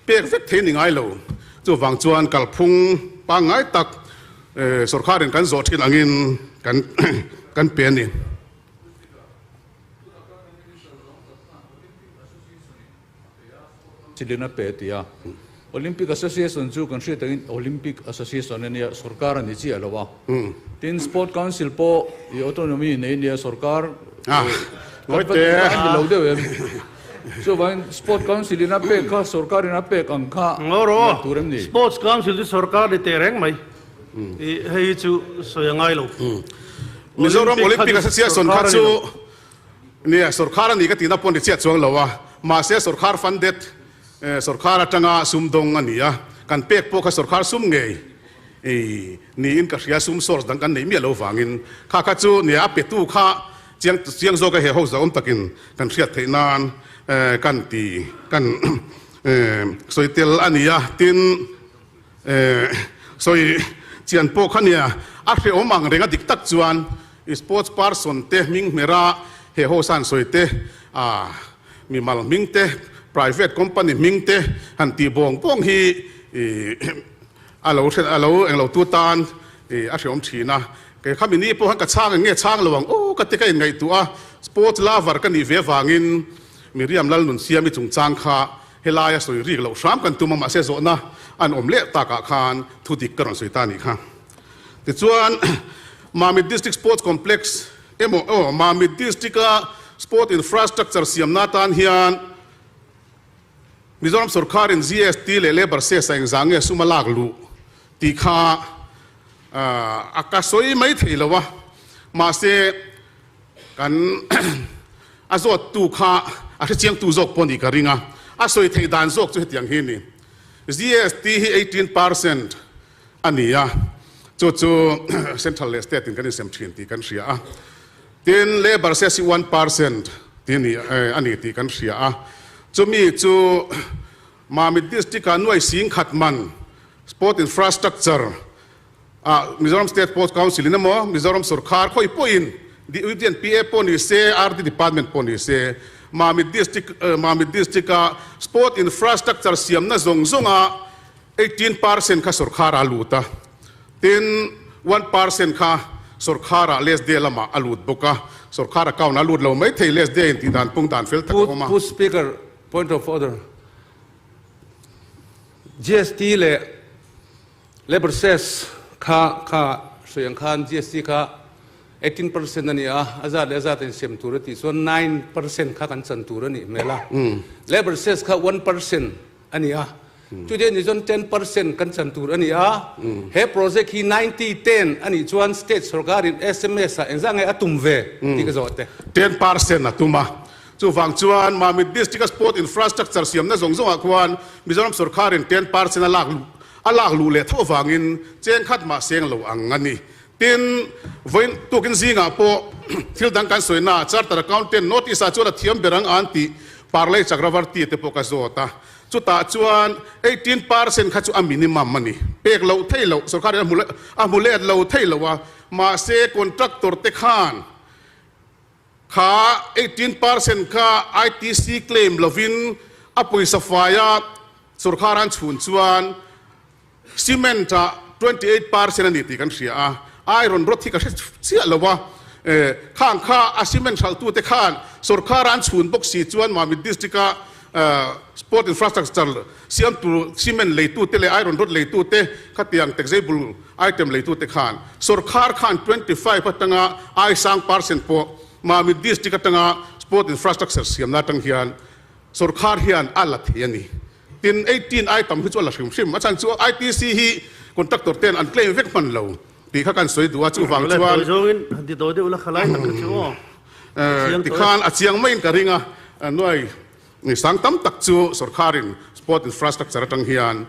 pek vek thei ni ngai lo. Chuvang chuan kalphung pangngai tak sorkharin kan zawh thin angin kan kan pe a ni. Chilin a pe ti a. Olympic Association chu kan hriat angin Olympic Association a nia, sorkar a ni chiah lo a. Tin, Sport Council pawh i autonomy nei nia, sorkar kan va ni lo deuh em? Chuvangin Sport Council in a pek kha sorkar in a pek ang kha ngai tur em ni? Sports Council chu sorkar ni teh reng mai. I hei hi chu sawi a ngai lo. Mizoram Olympic Association kha chu Nia, sorkar a ni ka tihna pawh ni chiah chuang lo a, mahse sorkar funded, sorkar atanga sum dawng a ni a, kan pek pawh kha sorkar sum ngei niin ka hria, sum source dang kan neih miah lo vangin kha kha chu nia a petu kha chiang chiang zawk a he ho zauhawm takin kan hriat theih nan kan ti kan sawi tel a ni a, tin sawi chian pawh kha nia a hrehawm ang reng a dik tak chuan. Sports person te hming hmera he ho san sawi te, a mimal hming te, private company hming te han tih bawng bawng hi a lo hre a lo englo tu tan a hreawm thin a. Kei kha mini pawh khan ka chhang eng nge chhang lo ang aw ka ti ka inngaihtuah a, sports lover ka nih ve avangin Miriam Lalnunsiami chungchang kha helaia sawi rik loh hram kan tum a, mahse zawhna an awm leh takah khan thudik ka rawn sawi ta a nih kha. Tichuan, Mamit District Sports Complex emaw aw Mamit District-a Sport Infrastructure siamna atan hian Mizoram sawrkharin GST leh Labour Cess-a engzah nge sum a lak luh tih kha a ka sawi mai thei lo a, mahse kan a zawttu kha a hrechiangtu zawk pawh nih ka ring a, a sawi theih dan zawk chu hetiang hi a ni. GST hi 18%. a ni a, chu chu Central leh State in kan insem thin tih kan hria a, tin Labour cess hi 1% tih a ni a ni tih kan hria a, chumi chu Mamit District ah nuai sing khat man Sport Infrastructure ah Mizoram State Sports Council in emaw Mizoram Sorkar khawi pawhin UDNPA pawh ni se RD Department pawh ni se Mamit District Mamit District ah Sport Infrastructure siamna zawng zawng ah 18% kha sorkar ah a lut a, tin 1% kha sorkar ah less day lamah a lut bawk a, sorkar account ah a lut lo mai thei less day in tih dan pung dan fel tak a awm a. Pu Speaker, point of order. GST leh Labour Cess kha kha sawi ang khan GST kha 18% a ni a, a zat leh a zat a insem tur a tih chuan 9% kha kan chan tur a nih hmel a, Labour Cess kha 1% a ni a, Today ni chuan 10% kan chan tur a ni a, he project hi 90 10 a nih chuan state sorkarin sms ah engzah nge a tum ve tih ka zawh te. 10% a tum a, chuvang chuan Mamit District a sport infrastructure siamna zawng zawngah khuan Mizoram sorkarin 10% a lak a lak luh leh tho avangin cheng khat mah seng lo ang a ni. Tin, vawiin tukin zingah pawh thil dang kan sawi na, Chartered Accountant North East ah chuan a thiam ber ang an tih Parley Chakravarti te pawh ka zawt a. Chutah chuan 18% kha chu a minimum a ni. Pek loh thei loh, sorkarin a hmu a hmu let lo thei lo a, mahse contractor te khan kha 18% kha ITC claim lovin a pawisa faia sorkar an chhun chuan cement ah 28% a ni tih kan hria a, iron rod hi ka hre chiah lo a, khang kha a cement hralhtute khan sorkar an chhun bawk si chuan Mamit district a sport infrastructure siam tur cement leitute leh iron rod leitute khatiang taxable item leitute khan sorkar khan 25 atanga ai sang percent pawh Mamit district atanga sport infrastructure siamna atang hian sorkar hian a la thei a ni. Tin, 18 ai tam hi chu a la hrim hrim. A chhan chu ITC hi contractor ten an claim vek hman lo tih kha kan sawi duh a, chuvang chuan tikhan a chiang maiin ka ring a, nuai sang tam tak chu sorkharin sport infrastructure atang hian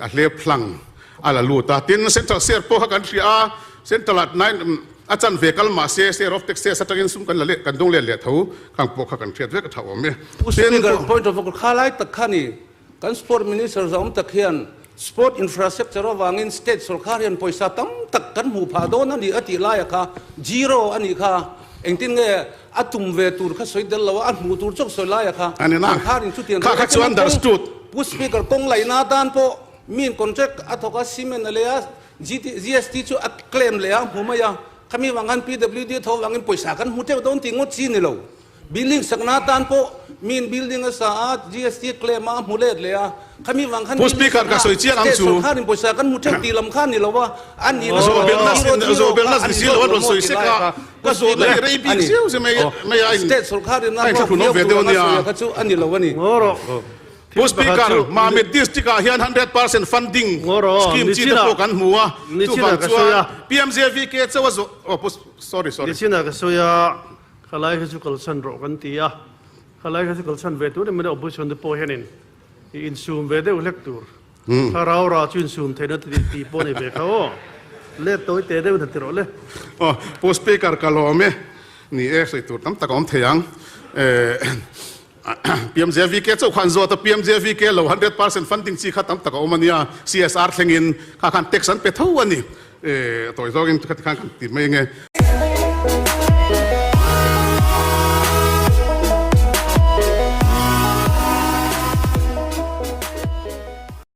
a hlep hlang a la lut a. Tin, central share pawh kha kan hria a, central ah nine A chan ve kal mah se, share of taxes atangin sum kan la leh, kan dawng let leh tho, khang pawh kha kan hriat vek a tha awm e. Pu Speaker, point of order, kha lai tak kha ni, kan Sport Minister zawm tak hian Sport Infrastructure avangin State sorkar hian pawisa tam tak kan hmuh phah dawn a ni a tih laia kha zero a nih kha, engtin nge a tum ve tur kha sawi del lo a, a hmuh tur chawk sawi laia kha A ni na, sorkarin chutiang kha kha chu understood. Pu Speaker, kawng laihna atan pawh miin contract a thawk a, cement a lei a, GST chu a claim leh a, hmu mai a. Khami vang khan PWD a tho vangin pawisa kan hmu teuh dawn tih ngawt chi ni lo. Building sakna atan pawh miin building a sa a, GST a claim a, a hmu let leh a. Khami vang khan Pu building Speaker, ka sakna sawi chiang ang state chu. sorkarin pawisa kan hmu teuh tih lam kha a ni lo a, a nihna zero zero kha a ni zawk lo maw ti lai kha Pu Speaker a ni. State sorkarin a hlawk viau tur anga sawi a kha chu a ni lo a ni. Pu Speaker, Mamit District ah hian 100% funding scheme chi te pawh kan hmu a, chuvang chuan PMJVK chauh a zawh, oh Pu, sorry sorry. Nichina ka sawi a, khalai kha chu kalsan rawh kan ti a, khalai kha chu kalsan ve tur em in opposition te pawh hianin i insum ve deuh hlek tur, thlarau rah chu insum theihna tih pawh a ni ve kha aw, let tawi teh deuh na ti rawh le. Aw Pu Speaker ka lawm e, ni e sawi tur tam tak a awm thei ang. PMJVK chauh khan zawt a, PMJVK lo 100% funding chi kha tam tak a awm a nia, CSR thlengin kha khan tax an pe tho a ni. Tawi zawngin khati khan kan ti mai ange.